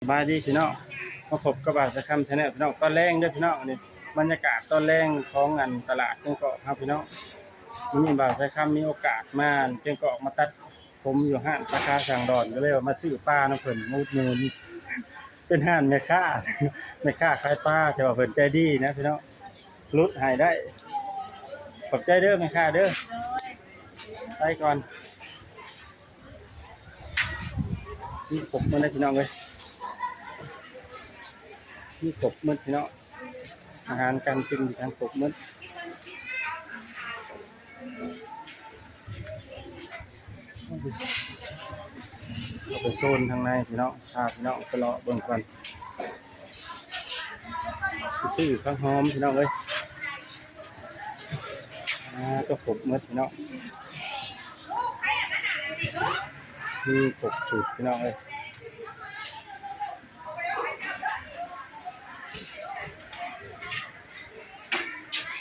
ສະບາຍດີພີ່ນ້ອງ ມາພົບກັບບ່າວສາຍຄຳ Channel ພີ່ນ້ອງ. ຕອນແລງເດີພີ່ນ້ອງ ນີ້ບັນຍາກາດຕອນແລງຂອງອັນຕະຫຼາດແກ້ງກອກເຮົາພີ່ນ້ອງ. ມື້ນີ້ບ່າວສາຍຄຳມີໂອກາດມາແກ້ງກອກ ມາຕັດຜົມຢູ່ຮ້ານສາຂາສ້າງດອນ ກໍເລີຍວ່າມາຊື້ປານຳເພິ່ນ ມາອຸດໜູນ. ເປັນຮ້ານແມ່ຄ້າ ແມ່ຄ້າຂາຍປາ ແຕ່ວ່າເພິ່ນໃຈດີນະພີ່ນ້ອງ ຫຼຸດໃຫ້ໄດ້. ຂອບໃຈເດີແມ່ຄ້າເດີ ໄປກ່ອນ. ມີຄົບໝົດເລີຍພີ່ນ້ອງເອີຍ ມີຄົບໝົດພີ່ນ້ອງ ອາຫານການກິນມີທັງຄົບໝົດ. ເຂົ້າໄປໂຊນທາງໃນພີ່ນ້ອງ ພາພີ່ນ້ອງໄປເລາະເບິ່ງກ່ອນ. ໄປຊື້ຜັກຫອມພີ່ນ້ອງເອີຍ ອ່າ ກໍຄົບໝົດພີ່ນ້ອງ ມີຄົບຊຸດພີ່ນ້ອງເອີຍ.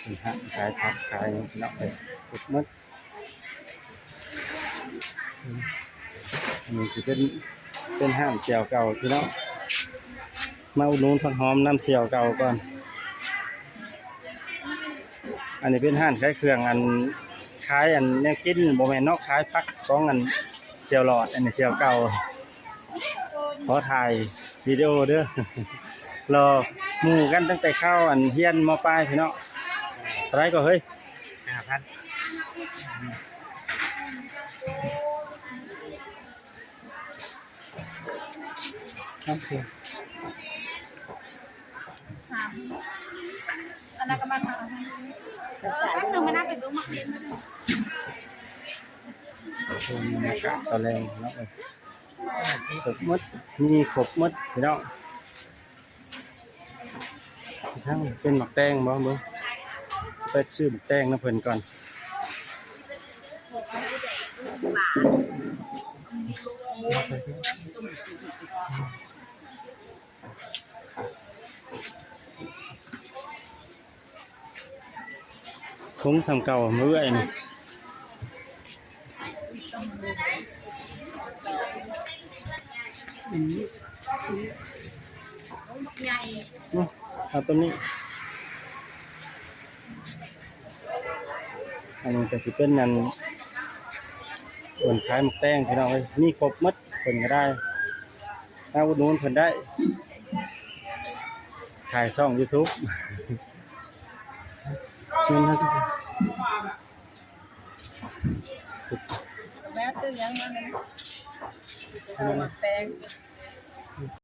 ເປັນຮ້ານຂາຍຜັກຂາຍຫຍັງພີ່ນ້ອງເອີຍ ຄົບໝົດ. ອັນນີ້ຊິເປັນ ເປັນຮ້ານສ່ຽວເກົ່າພີ່ນ້ອງ ມາອຸດໜູນຜັກຫອມນຳສ່ຽວເກົ່າກ່ອນ. ອັນນີ້ເປັນຮ້ານຂາຍເຄື່ອງ ອັນ ຂາຍອັນແນວກິນ ບໍ່ແມ່ນເນາະ ຂາຍຜັກຂອງອັນສ່ຽວຫຼອດ. ອັນນີ້ສ່ຽວເກົ່າ ຂໍຖ່າຍວິດີໂອເດີ ລໍໝູ່ກັນຕັ້ງແຕ່ຄາວອັນຮຽນ ມ.ປາຍ ພີ່ນ້ອງ. ເທົ່າໃດກໍເຮີ້ຍ? ຫ້າພັນ. ໂອເຄ ສາມ ອັນນັ້ນກໍມາສາມ ເອີ ແປັບໜຶ່ງ ມານັ່ງໄປເບິ່ງໝາກເບັນມາເດີ. ເປັນບັນຍາກາດຕອນແລງເນາະ ເອີ ຄົບໝົດ ມີຄົບໝົດພີ່ນ້ອງ. ຊ່າງເປັນໝາກແຕງບໍ່ ເບິ່ງ ໄປຊື້ໝາກແຕງນຳເພິ່ນກ່ອນ. ຖົງສ່ຳເກົ່າ ມື້ເອື້ອຍນີ້ ອືມ ເອົາຕົວນີ້. ອັນນີ້ກໍຊິເປັນອັນ ເພິ່ນຂາຍໝາກແຕງພີ່ນ້ອງເອີຍ ມີຄົບໝົດ ເພິ່ນກໍໄດ້ ມາອຸດໜູນເພິ່ນໄດ້ ຂາຍຊ່ອງ YouTube. ແມ່ຊື້ຫຍັງມາແມ່? ໝາກແຕງ.